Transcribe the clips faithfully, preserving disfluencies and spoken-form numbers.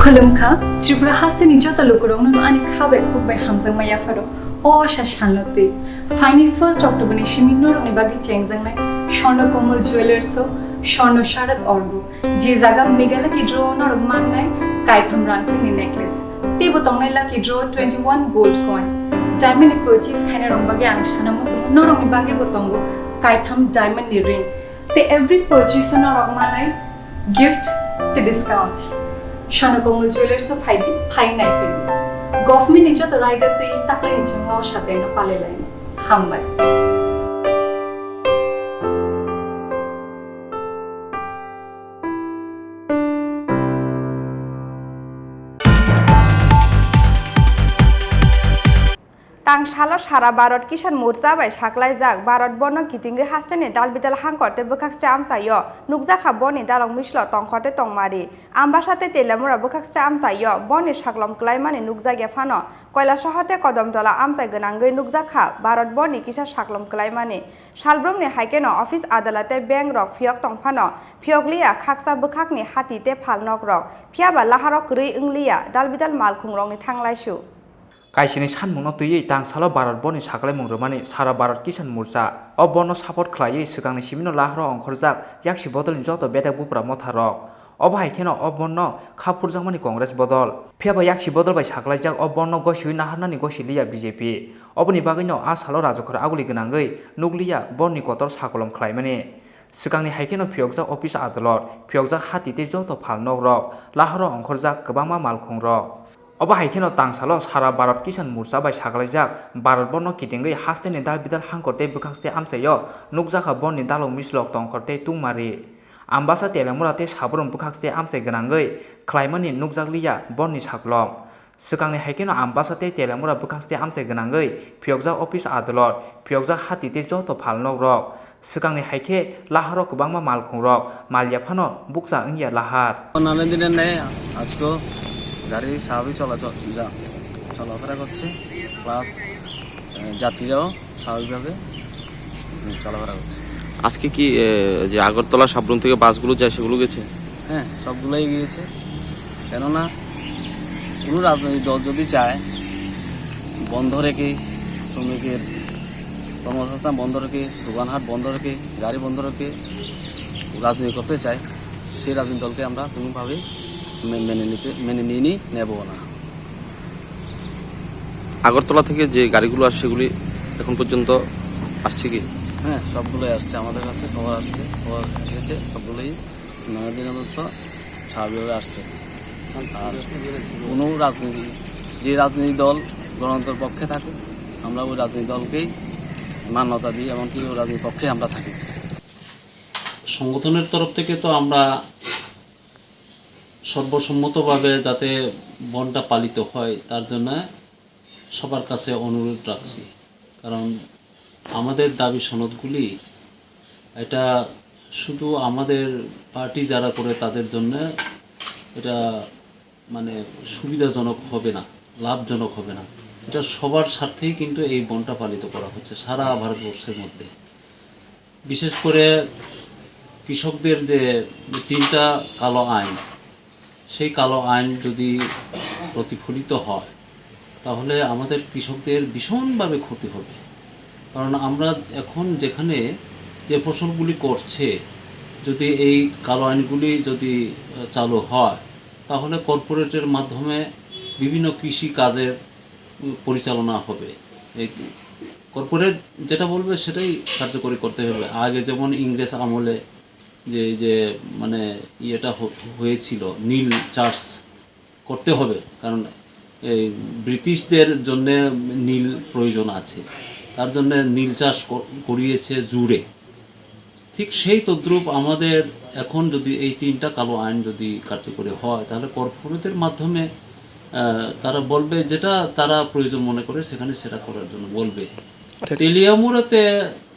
Khulumkha, Tripura hasteni joto lukurokno ani kha bai khuk bai hamjakma yapharo. O asa salno twi phaini first October ni simi norokni bagwi chengjaknai Swarna Komal Jewellers o Swarna Sharak Orgo, je jaga Meghalaya Lucky Draw o norok mannai kaitham rangchakni necklace. Teibo tongnai Lucky Draw twenty one gold coin. Diamond ni purchase khainai rok bagwi ang sana muchungo norokni bagwi bo tongo kaitham diamond ni ring. Tei every purchase o norok manai gift tei discounts. Swarna Komal Jewellers o phaidi, phai nai phaidi. Government ni joto raida tei taklai ni chwngno o sateno palai laini. Hambai. Tang salo sara Bharat Kisan Morcha bai saklaijak Bharat Bandh no kitingwi hasteni dal bidal hangkor tei bwkhak stre amchaio nukjakha Bandh ni dalok mislo tongkhor tei tongmari. Ambasa tei Teliamura bwkhak stre amchaio Bandh ni saklom kwlaimani nukjakya phano Kailasahar tei Kalamtola amchai gwnangwi nukjakha Bharat Bandh ni kisa saklom kwlaimani. Salbrumni haikheno office adalat tei bank rok phiyok tongphano phiyokliya khaksa bwkhakni hati tei phalnokrok, phiyaba laharo kwrwi wngliya dal bidal malkhungrokni thanglaisu. Kaisini sanmungno twiwi tangsalo Bharat Bandhni saklaimung rwmani sara Bharat Kisan Morcha o bandhno support khlaiwi swkangni simino laharo ongkhorjak yaksi bodolni joto bedek bupra motharok. Obo hai kheno o bandhno kha phurjakmani Congress bodol. Phiyaba yaksi bodol bai saklaijak o bandhno gosiwi naharnani gosi liya B J P. Oboni bagwino a salo rajokhor aguli gwnangwi nukliya bandhni kotor sakolom khlaimani. Swkangni hai kheno phiyokjak office adalot, phiyokjak hati tei joto phalnokrok, laharo ongkhorjak kwbangma malkhungrok. Obo hai kheno tangsalo sara Bharat Kisan Morcha bai saklaijak Bharat Bandhno kitingwi hasteni dal bidal hangkor tei bwkhak stre amchaio nukjakha bandhni dalok mislok tongkhor tei tungmari. Ambasa Teliamura tei Salbrum bwkhak stre amchai gwnangwi khlaimani nukjakliya bandhni saklom. Swkangni hai kheno Ambasa tei Teliamura bwkhak stre amchai gwnangwi phiyokjak office adalot, phiyokjak hati tei joto phalnokrok. Swkangni hai khe laharo kwbangma malkhungrok malya phano bukcha wngya lahar. অন্যান্য দিনের ন্যায় আজকেও গাড়ি স্বাভাবিক চলাচল, যা, চলাফেরা করছে, প্লাস, এ, যাত্রীরাও স্বাভাবিকভাবে, উম, চলাফেরা করছে। আজকে কি, এ, যে আগরতলা সাবরুম থেকে বাসগুলো যায়, সেগুলো গেছে? হ্যাঁ, সবগুলোই গিয়েছে। কেননা কোনো রাজনৈতিক দল যদি চায় বন্ধ রেখে শ্রমিকের কর্মসংস্থান বন্ধ রেখে, দোকানহাট বন্ধ রেখে, গাড়ি বন্ধ রেখে রাজনীতি করতে চায়, সেই রাজনৈতিক দলকে আমরা কোনোভাবেই মে-, মেনে নিতে, মেনে নিয়ে নি-, নেব না। আগরতলা থেকে যে গাড়িগুলো আসছে, সেগুলি এখন পর্যন্ত আসছে কি? হ্যাঁ, সবগুলোই আসছে আমার কাছে, খবর আসছে, খবর এসেছে, সবগুলোই নানা দিনের মতো স্বাভাবিকভাবে আসছে। আর কোনো রাজনীতি, যে রাজনৈতিক দল গণতন্ত্রের পক্ষে থাকে, আমরা ওই রাজনৈতিক দলকেই মান্যতা দিই, এমনকি ওই রাজনৈতিক পক্ষে আমরা থাকি। সংগঠনের তরফ থেকে তো আমরা সর্বসম্মতভাবে যাতে বনটা পালিত হয়, তার জন্য সবার কাছে অনুরোধ রাখছি। কারণ আমাদের দাবি সনদগুলি, এটা শুধু আমাদের পার্টি যারা করে, তাদের জন্য এটা, মানে, সুবিধাজনক হবে না, লাভজনক হবে না। এটা সবার স্বার্থেই কিন্তু এই বনটা পালিত করা হচ্ছে সারা ভারতবর্ষের মধ্যে। বিশেষ করে কৃষকদের যে তিনটা কালো আইন, সেই কালো আইন যদি প্রতিফলিত হয়, তাহলে আমাদের কৃষকদের ভীষণভাবে ক্ষতি হবে। কারণ আমরা এখন যেখানে যে ফসলগুলি করছে, যদি এই কালো আইনগুলি যদি, আহ, চালু হয়, তাহলে কর্পোরেটের মাধ্যমে বিভিন্ন কৃষি কাজের, উম, পরিচালনা হবে। এই কর্পোরেট যেটা বলবে, সেটাই কার্যকরী করতে হবে। আগে যেমন ইংরেজ আমলে যে, যে, মানে, ইয়েটা হ-, হয়েছিল, নীল চাষ করতে হবে, কারণ এই ব্রিটিশদের জন্যে নীল প্রয়োজন আছে, তার জন্য নীল চাষ ক-, করিয়েছে জুড়ে। ঠিক সেই তদ্রূপ আমাদের এখন যদি এই তিনটা কালো আইন যদি কার্যকরী হয়, তাহলে কর্পোরেটের মাধ্যমে, আহ, তারা বলবে, যেটা তারা প্রয়োজন মনে করে সেখানে সেটা করার জন্য বলবে। আচ্ছা। তেলিয়ামুড়াতে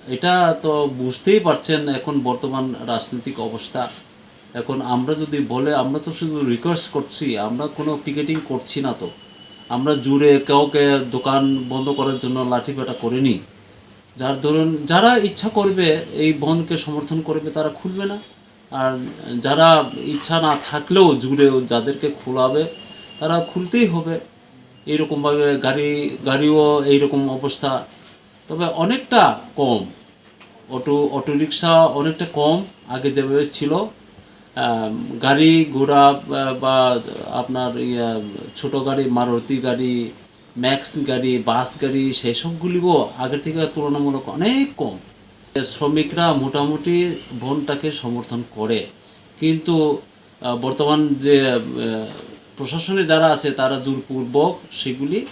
এটা তো বুঝতেই পারছেন এখন বর্তমান রাজনৈতিক অবস্থা। এখন আমরা যদি বলে, আমরা তো শুধু রিকোয়েস্ট করছি, আমরা কোনো পিকেটিং করছি না তো। আমরা জুড়ে কাউকে দোকান বন্ধ করার জন্য লাঠিপেটা করিনি। যার ধরুন, যারা ইচ্ছা করবে এই বনকে সমর্থন করবে, তারা খুলবে না। আর যারা ইচ্ছা না থাকলেও জুড়ে যাদেরকে খোলাবে, তারা খুলতেই হবে। এইরকমভাবে গাড়ি, গাড়িও এইরকম অবস্থা। তবে অনেকটা কম, অটো, অটোরিকশা অনেকটা কম আগে যেভাবে ছিল। আম, গাড়ি ঘোড়া, আ, বা আপনার ইয়া, ছোট গাড়ি, মারুতি গাড়ি, ম্যাক্স গাড়ি, বাস গাড়ি, সেই সবগুলিও আগের থেকে তুলনামূলক অনেক কম। শ্রমিকরা মোটামুটি বন্ধটাকে সমর্থন করে, কিন্তু, আহ, বর্তমান যে, আহ, প্রশাসনে যারা আছে, তারা জোরপূর্বক সেগুলি,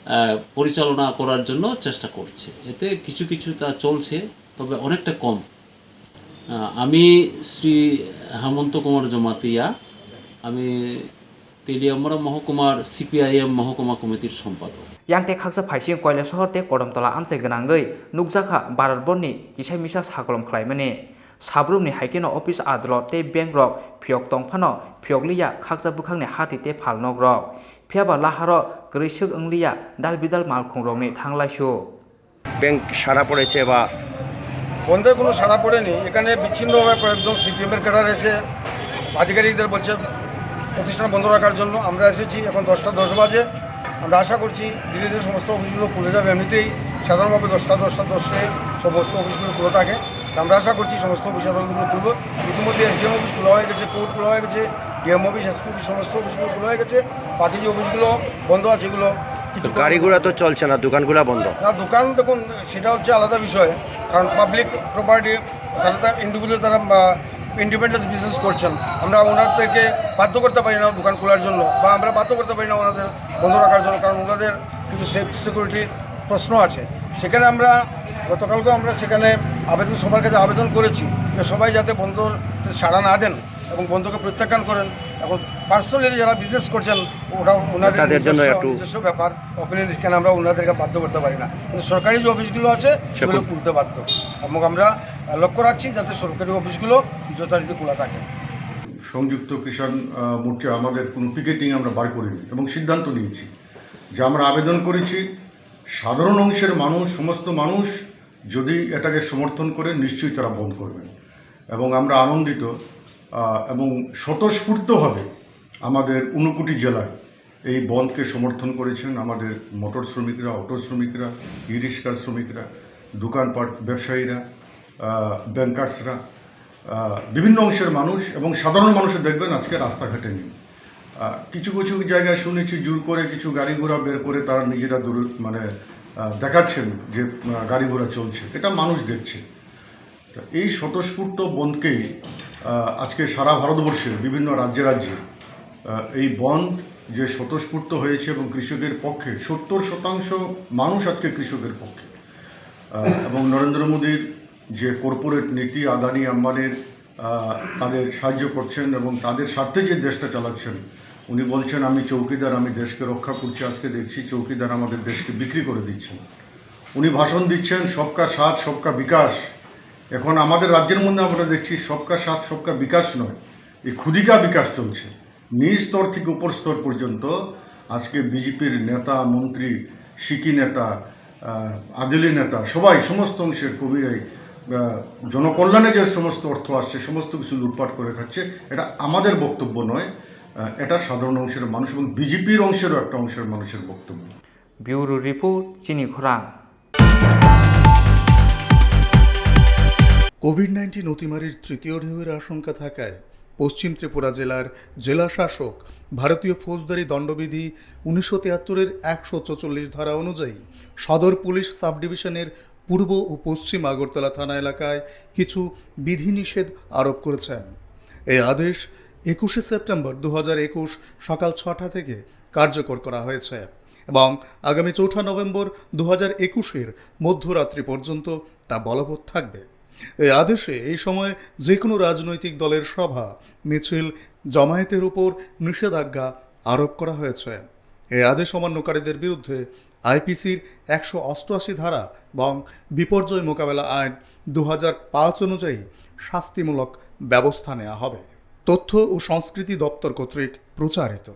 আহ, পরিচালনা করার জন্য চেষ্টা করছে। এতে কিছু কিছু তা চলছে, তবে অনেকটা কম। আহ, আমি শ্রী হেমন্ত কুমার জমাতিয়া, আমি তেলিয়ামুড়া মহকুমার সিপিআইএম মহকুমা কমিটির সম্পাদক। Yang tei khaksa phaising Koilasohor tei Kodamtola amchai gwnangwi nukjakha Bharat Bandhni kisai misa sakolom khlaimani. Sabrumni hai kheno office adalot tei bank rok phiyok tong phano phiyok liya khaksa bwkhakni hati tei phalnok rok. Phiyaba laharo kwrwi swk wngliya dal bidal malkhung rokni thanglaisu. Bank সারা পড়েছে বা বন্ধের কোনো সাড়া পড়েনি। এখানে বিচ্ছিন্নভাবে কয়েকজন সিপিএমের ক্যাডার এসে আধিকারিকদের বলছে প্রতিষ্ঠান বন্ধ রাখার জন্য। আমরা এসেছি এখন দশটা দশ বাজে। আমরা আশা করছি ধীরে ধীরে সমস্ত অফিসগুলো খুলে যাবে। এমনিতেই সাধারণভাবে দশটা, দশটা দশে সমস্ত অফিসগুলো খুলে থাকে। তো আমরা আশা করছি সমস্ত অফিস আদালতগুলো খুলবো। ইতিমধ্যে এসডিএম অফিস খোলা হয়ে গেছে, কোর্ট খোলা হয়ে গেছে, ডিএম অফিস, এসপি অফিস, সমস্ত অফিসগুলো খোলা হয়ে গেছে। বাকি যে অফিসগুলো বন্ধ আছে, এগুলো কিছু গাড়ি ঘোড়া তো চলছে না, দোকানগুলো বন্ধ। না, দোকান দেখুন, সেটা হচ্ছে আলাদা বিষয়, কারণ পাবলিক প্রপার্টি, তারা তো ইন্ডিভিজুয়াল, তারা ইন্ডিপেন্ডেন্স বিজনেস করছেন। আমরা ওনাদেরকে বাধ্য করতে পারি না দোকান খোলার জন্য, বা আমরা বাধ্য করতে পারি না ওনাদের বন্ধ রাখার জন্য, কারণ ওনাদের কিছু সেফ সিকিউরিটির প্রশ্ন আছে। সেখানে আমরা গতকালকেও আমরা সেখানে আবেদন, সবার কাছে আবেদন করেছি যে সবাই যাতে বন্ধ সাড়া না দেন এবং বন্ধকে প্রত্যাখ্যান করেন। এখন পার্সোনালি যারা বিজনেস করছেন, ওটা ওনাদের তাদের জন্য নিজস্ব, একটু নিজস্ব ব্যাপার, ওপেনিং। এখানে আমরা ওনাদেরকে বাধ্য করতে পারি না, কিন্তু সরকারি যে অফিসগুলো আছে সেগুলো সেগুলো খুলতে বাধ্য। এবং আমরা, আহ, লক্ষ্য রাখছি যাতে সরকারি অফিসগুলো যথারীতি খোলা থাকে। সংযুক্ত কিষাণ, আহ, মোর্চা আমাদের কোনো পিকেটিং আমরা বার করিনি এবং সিদ্ধান্ত নিয়েছি যে আমরা আবেদন করেছি সাধারণ অংশের মানুষ, সমস্ত মানুষ যদি এটাকে সমর্থন করে, নিশ্চয়ই তারা বন্ধ করবেন। এবং আমরা আনন্দিত, আহ, এবং স্বতঃস্ফূর্তভাবে আমাদের ঊনকোটি জেলায় এই বন্ধকে সমর্থন করেছেন আমাদের মোটর শ্রমিকরা, অটো শ্রমিকরা, ই রিক্সা শ্রমিকরা, দোকানপাট ব্যবসায়ীরা, আহ, ব্যাংকার্সরা, আহ, বিভিন্ন অংশের মানুষ এবং সাধারণ মানুষও দেখবেন আজকে রাস্তাঘাটে নেই। আহ, কিছু কিছু জায়গায় শুনেছি জোর করে কিছু গাড়ি ঘোড়া বের করে তারা নিজেরা দূর, মানে, আহ, দেখাচ্ছেন যে, আহ, গাড়ি ঘোড়া চলছে, এটা মানুষ দেখছে। তো এই স্বতঃস্ফূর্ত বন্ধকেই, আহ, আজকে সারা ভারতবর্ষের বিভিন্ন রাজ্যে রাজ্যে, আহ, এই বন্ধ যে স্বতঃস্ফূর্ত হয়েছে এবং কৃষকের পক্ষে, সত্তর শতাংশ মানুষ আজকে কৃষকের পক্ষে। আহ, এবং নরেন্দ্র মোদীর যে কর্পোরেট নীতি, আদানি আম্বানির, আহ, তাদের সাহায্য করছেন এবং তাদের স্বার্থে যে দেশটা চালাচ্ছেন, উনি বলছেন, "আমি চৌকিদার, আমি দেশকে রক্ষা করছি।" আজকে দেখছি চৌকিদার আমাদের দেশকে বিক্রি করে দিচ্ছেন। উনি ভাষণ দিচ্ছেন, "সবকা সাথ, সবকা বিকাশ।" এখন আমাদের রাজ্যের মধ্যে আমরা দেখছি সবকা সাথ, সবকা বিকাশ নয়, এই খুদিকা বিকাশ চলছে। নিজ স্তর থেকে উপর স্তর পর্যন্ত আজকে বিজেপির নেতা, মন্ত্রী, সিকি নেতা, আহ, আদিলি নেতা, সবাই, সমস্ত অংশের কর্মীরাই, আহ, জনকল্যাণে যে সমস্ত অর্থ আসছে, সমস্ত কিছু লুটপাট করে খাচ্ছে। এটা আমাদের বক্তব্য নয়, আহ, এটা সাধারণ অংশের মানুষ এবং বিজেপির অংশেরও একটা অংশের মানুষের বক্তব্য। Bureau Report, Chini Khorang. Covid nineteen অতিমারির তৃতীয় ঢেউয়ের আশঙ্কা থাকায় পশ্চিম ত্রিপুরা জেলার জেলা শাসক ভারতীয় ফৌজদারি দণ্ডবিধি উনিশশো তিয়াত্তরের একশো চৌচল্লিশ ধারা অনুযায়ী সদর পুলিশ সাব ডিভিশনের পূর্ব ও পশ্চিম আগরতলা থানা এলাকায় কিছু বিধিনিষেধ আরোপ করেছেন। এই আদেশ একুশে সেপ্টেম্বর দু হাজার একুশ সকাল ছটা থেকে কার্যকর করা হয়েছে এবং আগামী চৌঠা নভেম্বর দু হাজার একুশের মধ্যরাত্রি পর্যন্ত তা বলবৎ থাকবে। এই আদেশে এই সময় যে কোনো রাজনৈতিক দলের সভা, মিছিল, জমায়েতের উপর নিষেধাজ্ঞা আরোপ করা হয়েছে। এই আদেশ অমান্যকারীদের বিরুদ্ধে আইপিসির একশো অষ্টআশি ধারা এবং বিপর্যয় মোকাবেলা আইন দু হাজার পাঁচ অনুযায়ী শাস্তিমূলক ব্যবস্থা নেওয়া হবে। তথ্য ও সংস্কৃতি দপ্তর কর্তৃক প্রচারিত।